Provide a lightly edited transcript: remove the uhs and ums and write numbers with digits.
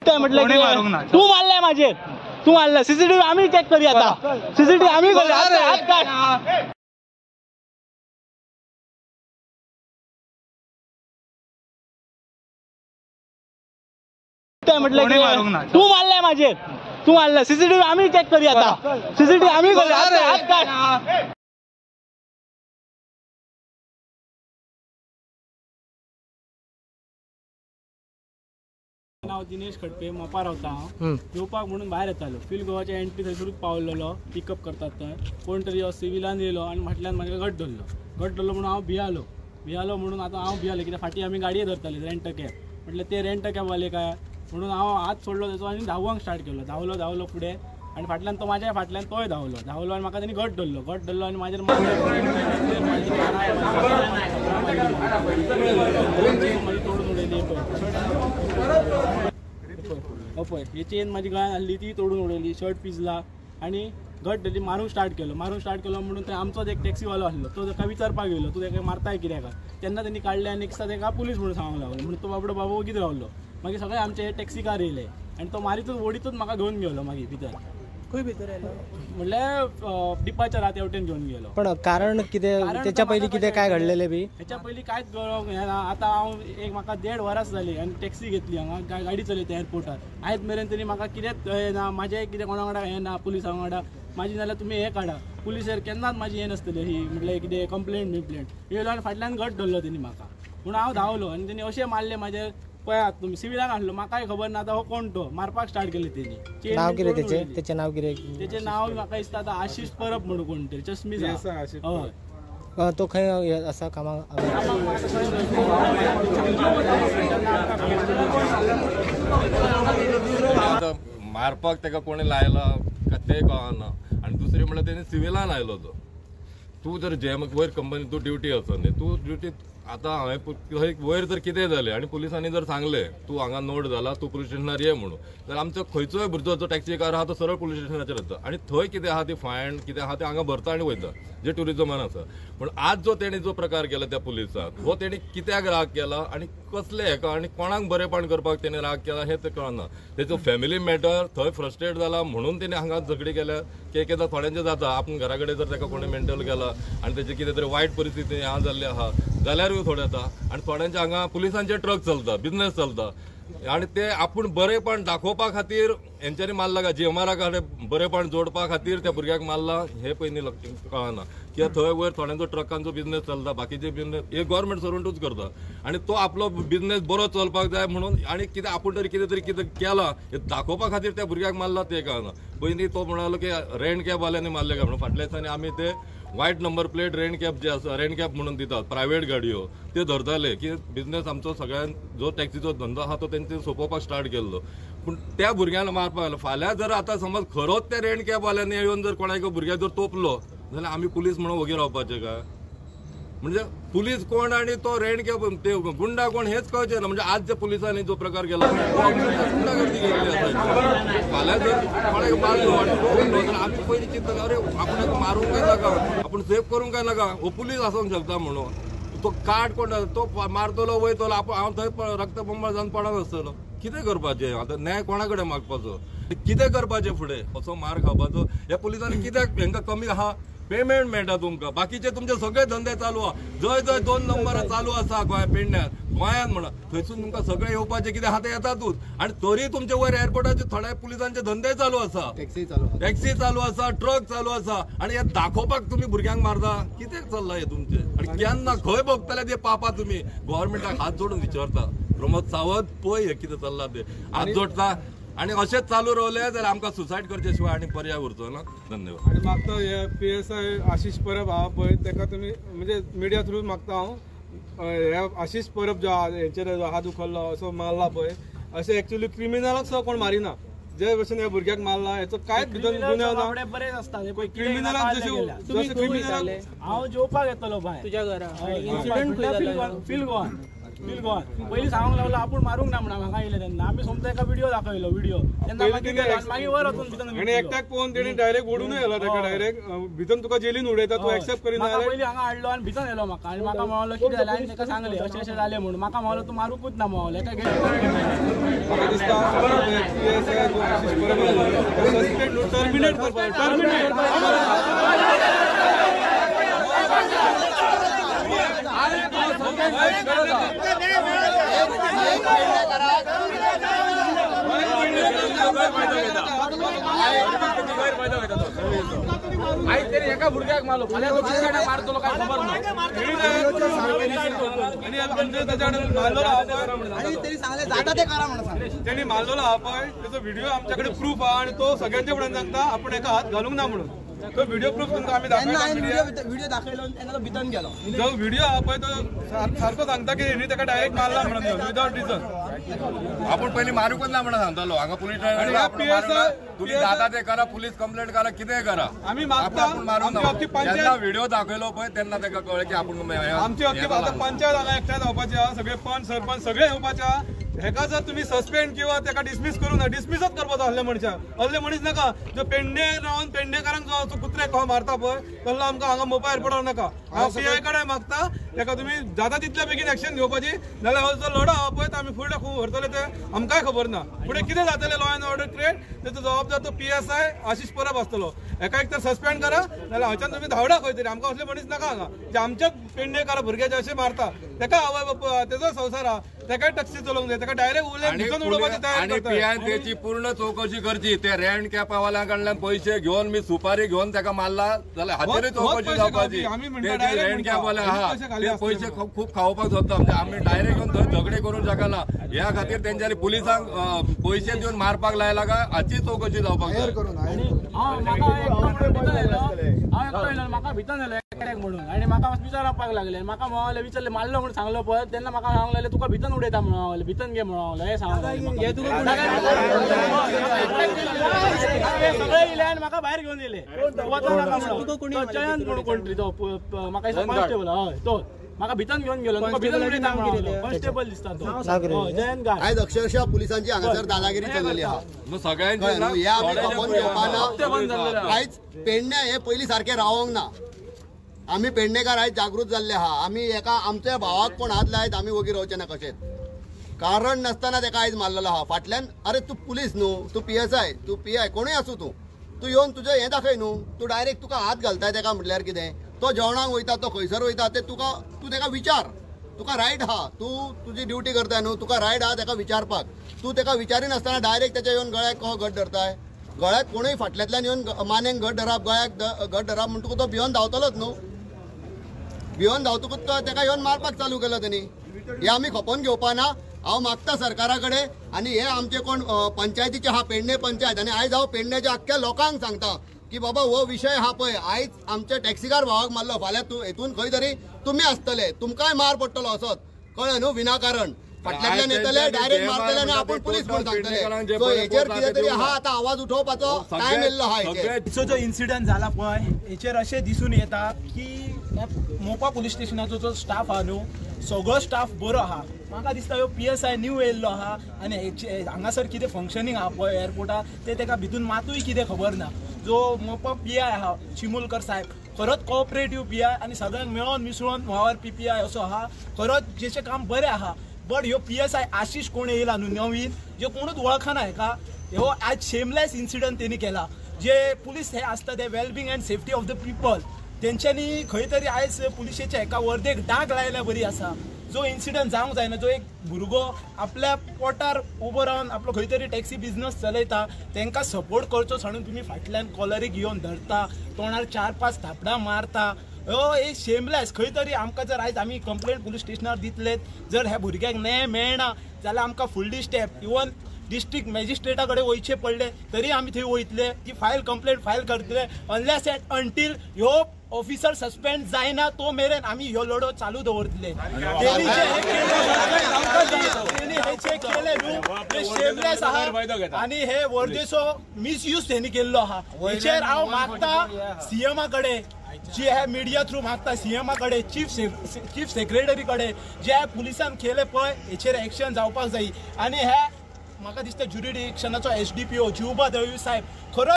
म्हटलं तू मारलाय माझेर, तू मारला. सीसीटीव्ही आम्ही चेक करूया आता, सीसीटीव्ही आम्ही करूया. म्हटलं तू मारलाय माझेर, तू मारला. सीसीटीव्ही आम्ही चेक करूया आता, सीसीटीव्ही आम्ही करूया. नाव दिनेश खडपे, मोपा रावता हांव. येवपाक म्हणून भायर येतालो, फील गोवाच्या एंट्री थंयसरूच पावलेलो. पिकअप करतात थंय कोण तरी सिविलान येयलो आनी फाटल्यान म्हाका घट धरलो. घट धरलो म्हणून हांव भियालो. भियालो म्हणून आतां हांव भियालो कित्याक फाटीं आमी गाडये धरताली रेंट कॅब. म्हटलें ते रेंट कॅबवाले काय म्हणून हांव हात सोडलो तेचो आनी धांवंक स्टार्ट केलो. धांवलो धांवलो फुडें आनी फाटल्यान तो म्हाज्या फाटल्यान तोय धांवलो. धांवलो आनी म्हाका तेणी घट धरलो. घट धरलो आनी म्हाजेर तोडून उडयली. पळय ही चेन म्हाजी गळ्यान आसली ती तोडून उडयली. शर्ट पिजला आनी घट धरली. मारूंक स्टार्ट केलो. मारूंक स्टार्ट केलो म्हणून थंय आमचोच एक टॅक्सीवालो आसलो, तो ताका विचारपाक येयलो, तूं ताका मारताय कित्याक. तेन्ना तेणी काडलें आनी एक ताका पुलीस म्हणून सांगूंक लागलो. म्हणून तो बाबडो बाबा वगीत रावलो. मागीर सगळे आमचे टॅक्सीकार येयले आनी तो मारीतूच ओडीतूच म्हाका घेवन गेलो. मागीर भितर खंय भितर आयलो म्हणल्यार डिपाचर त्या वटेन घेवन गेलो. पण कारण कितें, तेच्या पयलीं कितें काय घडलेलें बी? हेच्या पयलीं कांयच घडोवंक ना. आतां हांव एक म्हाका 1.5 वरांच जाली आनी टॅक्सी घेतली हांगा, गाडी चलयता एअरपोर्टार. आयज मेरेन तरी म्हाका कितेंच हें ना, म्हाजें कितें कोणा वांगडा हें ना, पुलिसां वांगडा म्हाजी नाल्यार तुमी हें काडा. पुलिसेर केन्नाच म्हाजी हें नासतलें ही म्हटल्यार कितें कंप्लेंट बिम्प्लेंट. येयलो आनी फाटल्यान घट धरलो तेणी म्हाका, म्हणून हांव धांवलो आनी तेणी अशें मारलें म्हाजेर. पळयात तुमी सिविलान आसलो, म्हाकाय खबर ना आतां हो कोण तो. मारपाक स्टार्ट केलें तेणी. नाव कितें तेचें? तेचें नाव कितें? तेचें नाव म्हाका दिसता आतां आशिष परब म्हणून कोण तरी, चश्मीस. हय, तो खंय आसा कामाक? आतां मारपाक ताका कोणी लायला काय तें कळना. आनी दुसरें म्हणल्यार तेणी सिविलान आयलो तो. तूं जर जे वयर कंपनी तूं ड्युटी वचोन न्ही, तूं ड्युटी आतां हांवें थंय वयर जर कितें जालें आनी पुलिसांनी जर सांगलें तूं हांगा नोट जाला, तूं पुलीस स्टेशनार ये म्हणून, जाल्यार आमचो खंयचोय भुरगो जो टॅक्सीकार आहा तो सरळ पुलीस स्टेशनाचेर वता आनी थंय कितें आहा ती फायन कितें आहा तें हांगा भरता आनी वयता, जे ट्युरिजमान आसा. पूण आज जो तेणी जो प्रकार केला त्या पुलिसाक, हो तेणी कित्याक राग केला आनी कसले हेका आनी कोणाक बरेपण करपाक तेणी राग केला हें तें कळना. तेचो फॅमिली मॅटर थंय फ्रस्ट्रेट जाला म्हणून तेणी हांगा झगडी केल्या. की एक एकदां थोड्यांचें जाता, आपूण घरा कडेन जर ताका कोणें मेंटल केला आनी तेजी कितें तरी वायट परिस्थिती हांगा जाल्ली आहा जाल्यारूय थोडें जाता. आनी थोड्यांचे हांगा पुलिसांचे ट्रक चलता, बिजनेस चलता आनी ते आपूण बरेपण दाखोवपा खातीर हेंच्यांनी मारला काय जीएमआरा कडेन बरेपण जोडपा खातीर त्या भुरग्याक मारला हें पयलीं कळना. कित्याक थंय वयर थोड्यांचो ट्रकांचो बिजनेस चलता, बाकीचे बिजनेस हे गव्हर्मेंट सर्वंटूच करता आनी तो आपलो बिजनेस बरो चलपाक जाय म्हणून आनी कितें आपूण तरी कितें तरी कितें केलां हें दाखोवपा खातीर त्या भुरग्याक मारला तें कळना. पयलीं तो म्हणालो की रेंट कॅबवाल्यांनी मारले काय म्हणून, फाटल्या दिसांनी आमी ते white number plate rent cab जे आसा, रेंट कॅब म्हणून दितात प्रायवेट गाडयो, ते धरताले की बिजनेस आमचो सगळ्यान जो टॅक्सीचो धंदो आहा तो तेंचे सोंपोवपाक स्टार्ट केल्लो. पूण त्या भुरग्यांक मारपाक लागलो. फाल्यां जर आतां समज खरोच त्या रेंट कॅबवाल्यांनी येवन जर कोणाक भुरग्याक जर तोपलो जाल्यार आमी पुलीस म्हणून वगी रावपाचें काय? म्हणजे पुलीस कोण आनी तो रेंट कॅब ते गुंडा कोण हेच कळचें ना. म्हणजे आज जे पुलिसांनी जो प्रकार केला तो गुंडागर्दी केल्ली आसा. फाल्यां जर कोणाक मारलो आनी तो उरलो जाल्यार आमी पयलीं चिंतता अरे आपणाक मारूंक काय नाका, आपूण सेफ करूंक काय नाका, हो पुलीस आसूंक शकता म्हणून. तो कार्ड कोण तो मारतलो वयतलो, आपूण हांव थंय रक्तबंबाळ जावन पडत आसतलो. कितें करपाचें आतां? न्याय कोणा कडेन मागपाचो? कितें करपाचें फुडें? असो मार खावपाचो ह्या पुलिसांनी कित्याक? हेंकां कमी आहा पेमेंट मेळटा तुमकां, बाकीचे तुमचे सगळे धंदे चालू आहा. जंय जंय 2 नंबर चालू आसा गोंय पेडण्यात, गोंयांत म्हणा, थंयसून तुमकां सगळे येवपाचे कितें आहा ते येतातूच. आनी तरी तुमचे वयर एअरपोर्टाचे थोड्या पुलिसांचे धंदे चालू आसा, टॅक्सी चालू आसा, ट्रक चालू आसा आनी हे दाखोवपाक तुमी भुरग्यांक मारता. कितें चल्लां हें तुमचें? आनी केन्ना खंय भोगतले ते पापा तुमी? गव्हर्मेंटाक हात जोडून विचारता प्रमोद सावंत, पळय हें कितें चल्लां तें. हात जोडटा आनी अशेंच चालू रावलें जाल्यार आमकां सुसायड करचे शिवाय आनी पर्याय उरचो ना. धन्यवाद. आनी मागता हे PSI Ashish Parab आहा पळय तेका तुमी म्हणजे मिडिया थ्रू मागता हांव, हे आशिष परब जो आहा हेचेर हात उखल्लो असो मारला पळय, अशें एक्चुअली क्रिमिनलाक सुद्दां कोण मारिना. जे भशेन ह्या भुरग्याक मारला हेचो कांयच भितर गुन्यांव ना. बरेच आसता क्रिमिनलाक, जशें क्रिमिनलाक हांव जेवपाक येतलो भायर तुज्या घरा फील गोवान. पयलीं सांगूंक लागलो आपूण मारूंक ना म्हणा म्हाका येयलें तेन्ना. आमी सोमतो एका व्हिडिओ दाखयलो, व्हिडिओ तेन्ना मागीर वयर वचून भितर आनी एकट्याक पळोवन तेणी डायरेक्ट ओडूनय येयलो ताका, डायरेक्ट भितर तुका जेलीन उडयता, तूं एक्सेप्ट करिना. पयलीं हांगा हाडलो आनी भितर येयलो म्हाका आनी म्हाका म्हणलो कितें जालें आनी ताका सांगलें अशें अशें जालें म्हणून. म्हाका म्हणलो तूं मारूंकूच ना म्हणलो. एका म्हाका दिसता पीएसआय आशिष परब सस्पेंड टर्मिनेट करपाक टर्मिनेट एका भुरग्याक मारलो मारतलो काय खबर ना. तेणी मारलेलो आहा पळय तेचो व्हिडिओ आमच्या कडेन प्रूफ आहा आनी तो सगळ्यांच्या फुड्यान सांगता आपण एका हात घालूंक ना म्हणून. तो व्हिडिओ प्रूफ तुमकां आमी दाखयला. व्हिडिओ दाखयलो आनी तेन्ना तो भितन गेलो. जो व्हिडिओ आहा पळय तो सारको सांगता की हेणी ताका डायरेक्ट मारला म्हणून विदाउट रिजन. आपण पयलीं मारूंकच ना म्हणून सांगतालो हांगा पुलीस तुम्ही जाता ते करा, पुलीस कंप्लेंट करा, कितेंय करा, आमी मागता. जेन्ना व्हिडिओ दाखयलो पळय तेन्ना ताका कळ्ळें की आपूण आमची हक्की आतां पंचायत हांगा एकठांय जावपाची आहा, सगळे पंच सरपंच सगळे येवपाचे आहा. हेका जर तुम्ही सस्पेंड किंवा ताका डिसमीस करूं ना, डिसमिसच करपाचो असले मनशाक. असले मनीस नाका जो पेडणे रावन पेडणेकारांक जो कुत्रे खो मारता पळय तसलो आमकां हांगा मोपा एअरपोर्टार नाका. हांव पीआय कडेन मागता ताका तुमी जाता तितल्या बेगीन एक्शन घेवपाची, नाजाल्यार हो जो लढो आहा पळय तो आमी फुडें खूब व्हरतले ते आमकांय खबर ना. फुडें कितें जातलें लॉ एंड ऑर्डर क्रिएट तेचो जबाबदार तो पीएसआय आशिष परब आसतलो. हेका एक तर सस्पेंड करा नाजाल्यार हांच्यान तुमी धांवडा खंय तरी. आमकां असले मनीस नाका हांगा जे आमच्याच पेडणेकारा भुरग्याचे अशें मारता. तेका आवय बापूय तेजो संवसार आहा, तेकाय टॅक्सी चलोवंक जाय, तेका डायरेक्ट उलयन भितर उडोवपाची तयारी करता. पीआय तेची पूर्ण चौकशी करची. ते रेंट कॅपावाल्या कडल्यान पयशे घेवन मी सुपारी घेवन तेका मारला जाल्यार हाचेरूय चौकशी जावपाची. रेंट कॅपवाले आहा ते पयशे खूब खावपाक सोदता, म्हणजे आमी डायरेक्ट येवन थंय झगडे करूंक शकना. ह्या खातीर तेंच्यांनी पुलिसांक पयशे दिवन मारपाक लायला काय हाची चौकशी जावपाक जाय. म्हाका भितर येयलो एकट्याक म्हणून आनी म्हाका विचारपाक लागले. म्हाका म्हणले विचारले मारलो म्हणून सांगलो पळय तेन्ना म्हाका सांगलें तुका भितर उडयता म्हणून, भितर घे म्हणून हें सांगलें. सगळे येयले आनी म्हाका भायर घेवन येयले. जयंत म्हणून कोण तरी तो म्हाका दिसता कॉन्स्टेबल, हय तो म्हाका भितर घेवन गेलो. भितर उडयता म्हणून कॉन्स्टेबल दिसता तो जयंत गाड. आयज अक्षरशः पुलिसांची हांगासर दादागिरी चल्लेली आहा. सगळ्यांची हे आमी खपोवन घेवपाना. आयज पेडण्या हे पयलीं सारकें रावोंक ना. आमी पेडणेकार आयज जागृत जाल्ले आहा. आमी एका आमच्या भावाक कोण हात लायत आमी वगी रावचे ना कशेंच. कारण नासतना तेका आयज मारलेलो आहा फाटल्यान. अरे तूं पुलीस न्हू, तूं पीएसआय, तूं पीआय, कोणूय आसूं तूं, तूं येवन तुजें हें दाखय न्हू. तूं डायरेक्ट तुका हात घालताय तेका म्हटल्यार कितें? तो जेवणाक वयता, तो खंयसर वयता ते तुका तूं तेका विचार. तुका रायट आहा, तूं तुजी ड्युटी करताय न्हू, तुका रायट आहा तेका विचारपाक. तूं तेका विचारिनासतना डायरेक्ट तेच्या येवन गळ्याक कहो घट धरताय. गळ्याक कोणूय फाटल्यांतल्यान येवन मानेक घट धरप, गळ्याक घट धरप म्हणटकूच तो भिवन धांवतलोच न्हू. भिवन धांवतकूच तेका येवन मारपाक चालू केलो तेणी. हे आमी खपोवन घेवपा ना. हांव मागता सरकारा कडेन आनी हे आमचे कोण पंचायतीचे आहा पेडणे पंचायत, आनी आयज हांव पेडण्याच्या आख्ख्या लोकांक सांगता की बाबा हो विशय आहा पळय आयज आमच्या टॅक्सीकार भावाक मारलो, फाल्यां तूं हेतून खंय तरी तुमी आसतले, तुमकांय मार पडटलो असोच, कळ्ळें न्हू. विनाकारण फाटल्यांतल्यान येतले डायरेक्ट मारतले आनी आपूण पुलीस म्हणून सांगतले. सो हेचेर कितें तरी आहा आतां आवाज उठोवपाचो टायम येयल्लो आहा. हेचो जो इन्सिडंट जाला पळय हेचेर अशें दिसून येता की मोपा पुलीस स्टेशनाचो जो स्टाफ आहा न्हू सगळो स्टाफ बरो आहा. म्हाका दिसता ह्यो पीएसआय न्यू येयल्लो आहा आनी हांगासर कितें फंक्शनींग आहा पळय एअरपोर्टार ते तेका भितून मातूय कितें खबर ना. जो मोपा पीआय आहा चिमुलकर साहेब खरोच कॉपरेटीव पीआय आनी सगळ्यांक मेळोन मिसळोन वावरपी पीआय असो आहा. खरोच जेचें काम बरें आहा. बट ह्यो पीएसआय आशिष कोण येयला न्हू नवीन जे कोणूच वळखना हेका, ह्यो आयज शेमलेस इन्सिडंट तेणी केला. जे पुलीस हे आसता ते wellbeing and safety of the people तेंच्यांनी खंय तरी आयज पुलिशेच्या एका वर्देक डाग लायल्या बरी आसा. जो इन्सिडंट जावंक जायना, जो एक भुरगो आपल्या पोटार उबो रावन आपलो खंय तरी टॅक्सी बिजनस चलयता तेंकां सपोर्ट करचो म्हणून तुमी फाटल्यान कॉलरीक येवन धरता, तोंडार 4-5 थापडां मारता. हो एक शेमलेस. खंय तरी आमकां जर आयज आमी कंप्लेंट पुलीस स्टेशनार दितलेत जर ह्या भुरग्याक न्याय मेळना जाल्यार आमकां फुडली स्टेप इवन डिस्ट्रिक्ट मॅजिस्ट्रेटा कडेन वयचें पडलें तरी आमी थंय वयतले, ती फायल कंप्लेंट फायल करतले. अनलेस एंड अंटील ह्यो ऑफिसर सस्पेंड जायना तो मेरेन आमी ह्यो लढो चालू दवरतले. तेणी जे हे केलें हे जे केलें न्हू ते शेमलेस आहा आनी हे वर्देचो मिसयूज तेणी केल्लो आहा. हेचेर हांव मागता सीएमा कडेन, जे हे मिडिया थ्रू मागता सीएमा कडेन, चीफ सेक्रेटरी कडेन, जे पुलिसान केलें पळय हेचेर एक्शन जावपाक जाय. आनी हे म्हाका दिसता ज्युरिडिक्शनाचो एसडीपीओ जिवबा दळवी साहेब खरो